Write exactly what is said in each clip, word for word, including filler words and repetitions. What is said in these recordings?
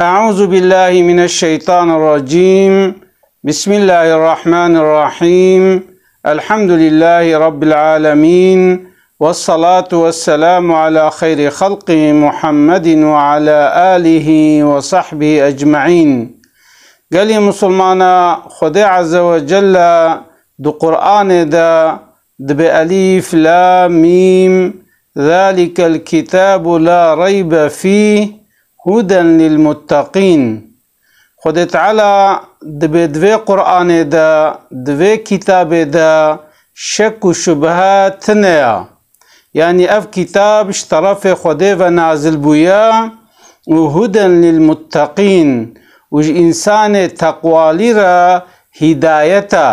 أعوذ بالله من الشيطان الرجيم. بسم الله الرحمن الرحيم. الحمد لله رب العالمين. والصلاة والسلام على خير خلقه محمد وعلى آله وصحبه أجمعين. Gelî Musulmana, Xwedê Azze ve Celle di Qur'anê de dibe Elîf, Lam, Mîm, Zalikel kitabu la reybe fîh, huden lil muttaqîn. Xwedê Teala dibe di vê Qur'anê de, di vê kitabê de şek û şubhe tine ya. Yanî ev kitab ji terefê Xwedê ve nazil bûye û huden lil muttaqîn û ji însanê teqwalî re hîdayet e.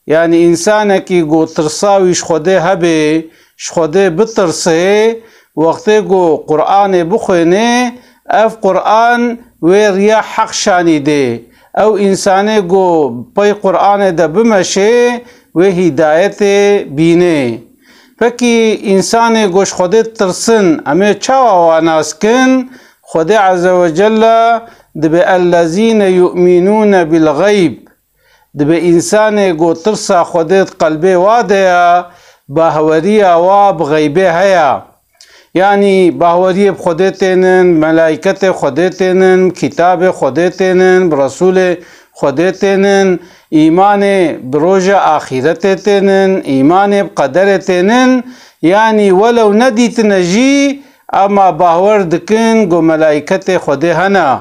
Yanî însanekî ku tirsa wî ji Xwedê hebe, ji Xwedê bitirse, wextê ku Qur'anê bixwêne, ev Qur'an wê riya heq şanî dê. Ew însanê ku pey Qur'anê de bimeşe, wê hîdayetê bîne. Pekî însanê ku ji Xwedê ditirsin, em ê çawa wa nas kin? Xwedê Azze ve Celle dibe, "Ellezîne yu'minûne bil xeyb." Dibe însanê ku tirsa Xwedê di qelbê wa de ya, bahweriya wa bi xeybê heye. Yanî bahweriyê bi Xwedê tênin, melayketê Xwedê tênin, kitabê Xwedê tênin, bi Resûlê Xwedê tênin, îmanê bi roja axîretê tênin, îmanê bi qederê tênin. Yanî welew nedîtine jî, ema bahwer dikin ku melayketê Xwedê hene.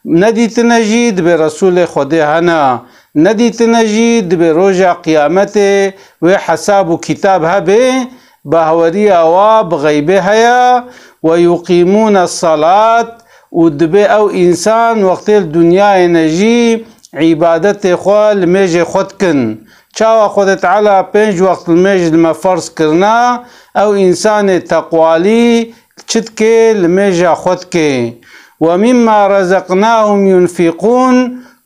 Nedîtine jî dibê Resûlê Xwedê hene. Nedîtine jî dibê roja qiyametê wê hesab û kitab hebe, bahweriya wa bi xeybê heye. "Ve yuqîmûne salat", û dibê ew însan wextê li dinyayê ne jî îbadetê xwe, limêjê xwe dikin. Çawa Xwedê Teala pênc wext limêj li me ferz kirina, ew însanê teqwalî çi dike, limêja xwe dike. "Ve mimma rezeqnahum yunfiqûn",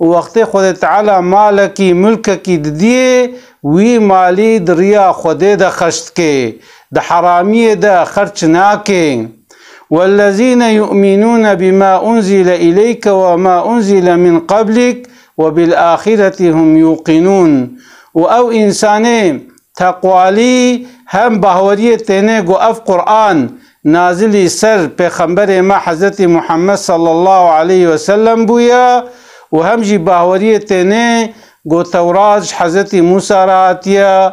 û wextê Xwedê Teala malekî, mulkekî didiyê, wî malî di riya Xwedê de xerc dike, di heramiyê de xerc nake. "Wellezîne yu'minûne bima unzile ileyke ve ma unzile min qablik ve bil ahireti hum yuqinûn." Û ew însanê teqwalî hem bahweriyê têne ku ev Qur'an nazilî ser Pêxemberê me Hezretî Muhammed sallallahu aleyhi ve sellem bûye û hem jî bahweriyê têne ku Tewrat ji Hezretî Musa re hatiye,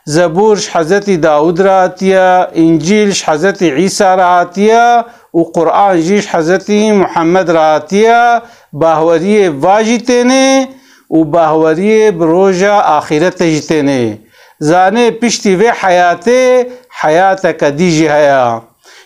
Zebûr ji Hezretî Dawud re hatiye, Încîl ji Hezretî Îsa re hatiye û Qur'an jî ji Hezretî Muhammed re hatiye, bahweriyê va jî têne û bahweriyê bi roja axîretê jî têne. Zanê piştî vê heyatê heyateke dî jî heye.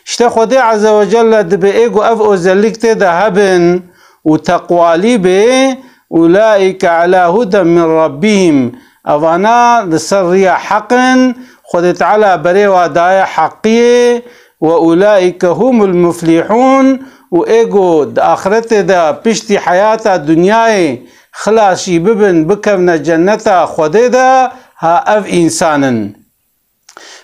Îşte Xwedê Azze ve Celle dibe ê ku ev ozellik tê de hebin û teqwalî bê, "Ulaîke ala huden min rabbihim." Evana li ser riya heq in, Xwedê Teala berê wa daye heqiyê, "Ve ulaîke humul muflihûn", û ê ku di axretê de piştî heyata dinyayê xilas jî bibin, bikevne cenneta Xwedê de, ha ev însan in.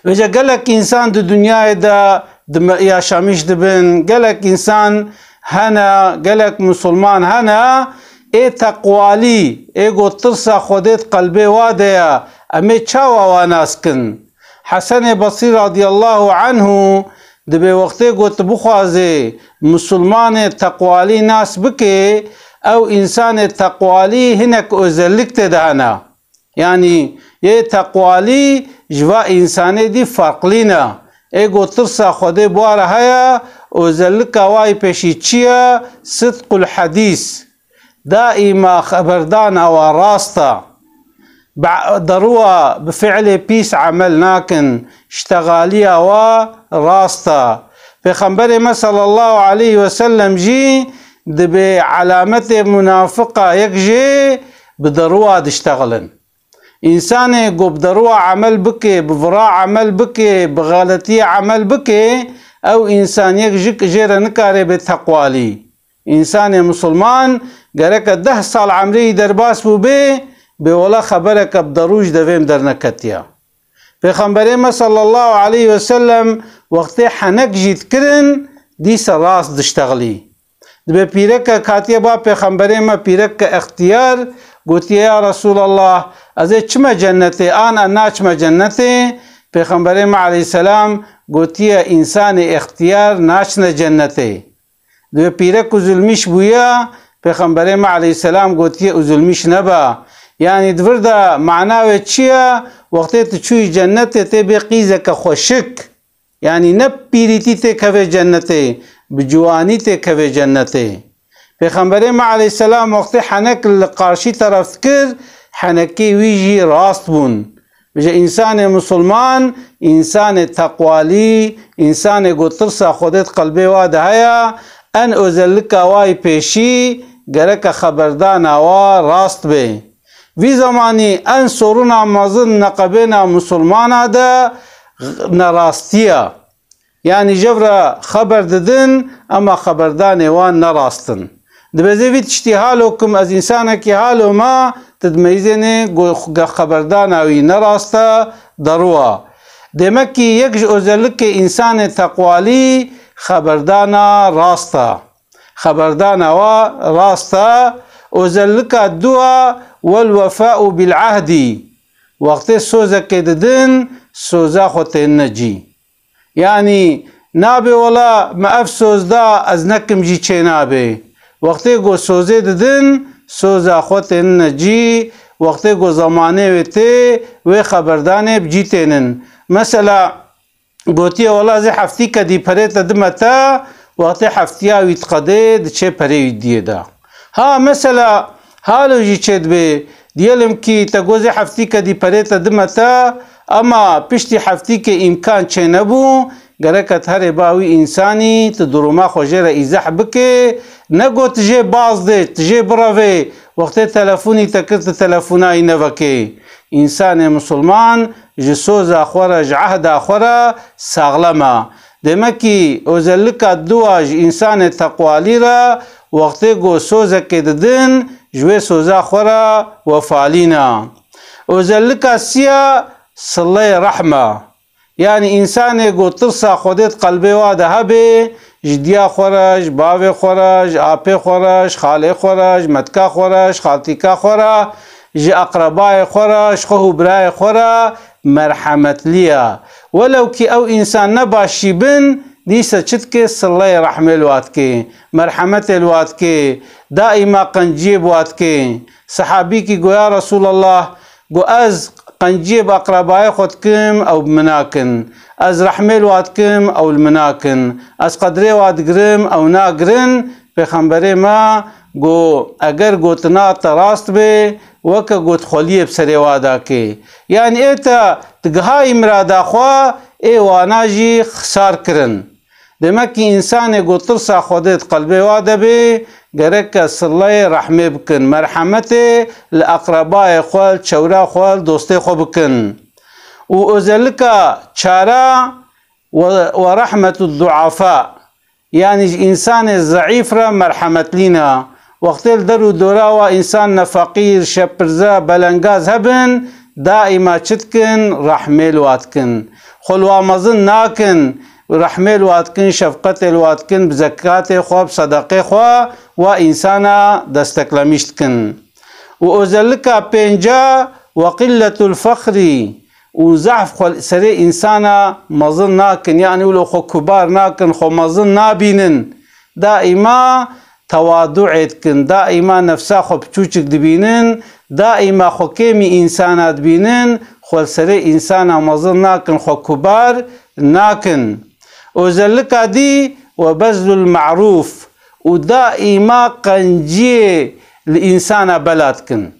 Vêca gelek însan di dinyayê de di me-, yaşamîş dibin, gelek însan hene, gelek misilman hene, ê teqwalî, ê ku tirsa Xwedê di qelbê wa de ye, em ê çawa wa nas kin? Hesenê Basrî radiyallahu anhu dibe wextê ku tu bixwazê misilmanê teqwalî nas bikê, ew însanê teqwalî hinek ozellik tê de hene. Yanî yê teqwalî ji va însanê dî ferqlî ne. Ê ku tirsa Xwedê bi wa re heye, ozellika wa yê pêşî çi ye? Sidqul hedîs. Daîma xeberdana wa rast e. Be-, deruwa bi fiilê pîs emel nakin. Ştexaliya wa rast e. Pêxemberê me sallallahu aleyhi ve sellem jî dibe elametê munafiqa yek jê bi deruwa diştexilin. Însanê ku bi deruwa emel bike, bi vira emel bike, bi xeletiyê emel bike, ew însan yek jik jê re nikare bê teqwalî. Însanê misilman gereke deh sal emrê wî derbas bûbê, bê wela xebereke bi derû ji devê min derneketiya. Pêxemberê me sallallahu aleyhi ve sellem wextê henek jî dikirin, dîsa rast diştexilî. Dibe pîrekek hatiye ba Pêxemberê me, pîrekeke extiyar, gotiye, "Ya Resûlallah, ez ê çime cennetê, an ez naçime cennetê?" Pêxemberê me aleyhisselam gotiye, "Însanê extiyar naçine cennetê." Dibe pîrek û zulmîş bûye, Pêxemberê me aleyhisselam gotiye, "Û zulmîş nebe." Yanî di vir de mana wê çi ye? Wextê tu çûyî cennetê, tê bê qîzeke xweşik. Yanî ne pîrîtî têkevê cennetê, bi ciwanî têkevê cennetê. Pêxemberê me aleyhisselam wextê henek li qarşî teref dikir, henekê wî jî rast bûn. Bije însanê misilman, însanê teqwalî, însanê ku tirsa Xwedê di qelbê wa de heye, en ozellika wa yî pêşî gereke xeberdana wa rast bê. Vî zemanî en soruna mezin neqebêna misilmana de nerastiye. Yanî jev re xeber didin, ema xeberdanê wan ne rast in. Dibêje vî tiştî halo kim, ez însanekî halo me, tu dimeyzênê ku ge xeberdana wî ne rast e, derû e. Demekî yek ji ozellikê însanê teqwalî xeberdana rast e. Xeberdana wa rast e. Ozellika dua, wel wefa'u bil ahdî. Wextê sozekê didin, soza xwe tênine cî. Yanî nabe wela me ev soz da, ez nekim jî çênabe. Wextê ku sozê didin, soza xwe tênine cî, wextê ku zemanê wê tê, wê xeberdanê bi cî tênin. Mesela, gotiye, "Wela zê heftîke dî perê te dime te", wextê heftiya wî diqedê, diçê perê wî diyê de. Ha, mesela, halo jî çêdibe, diyelim kî te got, "Zê heftîke dî perê te dime te", ema piştî heftîkê îmkan çênebû, gereke tu herê ba wî însanî, tu duruma xwe jê re îzeh bike, ne got tu jê baz dê, tu jê birevê, wextê telefonî te kir, tu telefonayî nevekê. Însanê misilman ji soza xwe re, ji ehda xwe re saxlem e. Demekî ozellika dua ji însanê teqwalî re, wextê ku sozekê didin, ji wê soza xwe re wefalîn e. Ozellika sî ya sileyê rehm e. Yanî însanê ku tirsa Xwedê di qelbê wa de hebe, ji diya xwe re, ji bavê xwe re, ji apê xwe re, ji xalê xwe re, ji metka xwe re, ji xaltîka xwe re, ji eqrebayê xwe re, ji xwe û birayê xwe re merhemetlî ye. Welew kî ew însan ne baş jî bin, dîse çi dike? Sileyê rehmê li wa dike, merhemetê li wa dike, daîma qenciyê bi wa dike. Sehabîkî got, "Ya Resûlallah, got, ez qenciyê bi eqrebayê xwe dikim, ew bi min nakin. Ez rehmê li wa dikim, ew li min nakin. Ez qedrê wa digirim, ew nagirin." Pêxemberê me got, "Eger gotina te rast be, weke got xweliyê bi serê wa dakê. Yanî ê te digihayî mirada xwe, ê wana jî xisar kirin." Demek ki însanê ku tirsa Xwedê di qelbê wa de bê, gereke sileyê rehmê bikin, merhemetê li eqrebayê xwe, li çewra xwe, li dostê xwe bikin. Û özelika çara we, we rehmetu duafa, yanî ji însanê zeîf re merhemetlîna. Wextê li der û dora wa însan ne feqîr, şepirze, belengaz hebin, daîma çi dikin? Rehmê li wa dikin. Xwe li wa mezin nakin, rehmê li wa dikin, şefqetê li wa dikin, bi zekatê xwe, bi sedeqê xwe wa însana desteklemîş dikin. Û özelika pênca, we qilletul fexrî, û zehf xwe li serê însana mezin nakin, yanî wilo xwe kubar nakin, xwe mezin nabînin. Daîma tewaduê dikin, daîma nefsa xwe piçûçik dibînin, daîma xwe kêmî însana dibînin, xwe li serê însana mezin nakin, xwe kubar nakin. Özelika dî, we bezlul ma'rûf, û daîma qenciyê li însana bela dikin.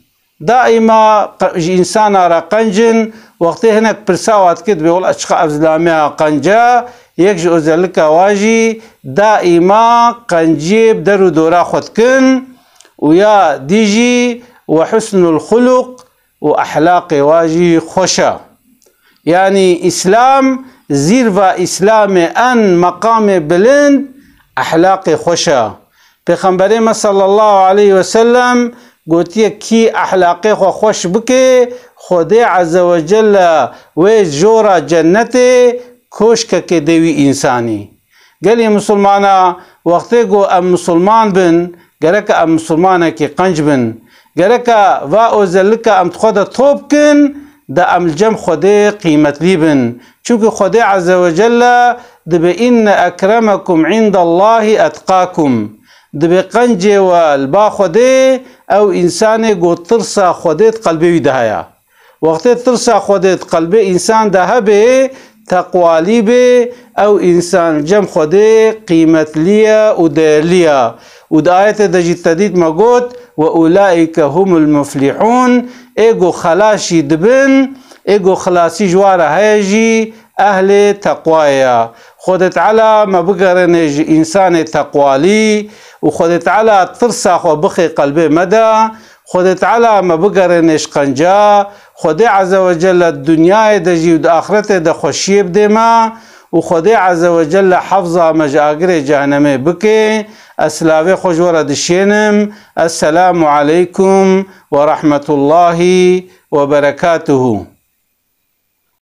Daîma qe-, ji însana re qenc in, wextê hinek pirsa wa dike, dibê, "Wela çiqa ev zilameya qenc e." Yek ji özelika wa jî daîma qenciyê bi der û dora xwe dikin û ya dî jî we husnul xuluq û ehlaqê wa jî xweş e. Yanî Îslam, zîrva Îslamê, en meqamê bilind ehlaqê xweş e. Pêxemberê me sallallahu aleyhi ve sellem gotiye, "Kî ehlaqê xwe xweş bike, Xwedê Azze ve Celle wê jora cennetê koşkekê dê wî însanî." Gelî misilmana, Wextê ku em misilman bin, gereke em misilmanekî qenc bin. Gereke va ozellika em di xwe de top kin, de em li cem Xwedê qîmetlî bin. Çimkî Xwedê Azze ve Celle dibe, "Inne ekremekum indallahî etqakum." Dibe qencê we li ba Xwedê ew însanê ku tirsa Xwedê di qelbê wî de heye. Wextê tirsa Xwedê di qelbê însan de hebe, teqwalî be, ew însan cem Xwedê qîmetlî ye û değerlî ye. Û di ayetê de jî te dît me got, "Ve ulaîke humul muflihûn", ê ku xelas jî dibin, ê ku xelasî ji wa re heye jî, ehlê teqwayê ye. Xwedê Teala me bigerêne ji însanê teqwalî û Xwedê Teala tirsa xwe bixê qelbê me de. Xwedê Teala me bigerêne ji qenca. Xwedê Azze ve Celle di dinyayê de jî û di axretê de xweşiyê bidê me û Xwedê Azze ve Celle hefza me ji agirê cehenemê bike. Ez silavê xwe ji we re dişênim. Esselamu aleykum ve rahmetullahi ve berekatuhu.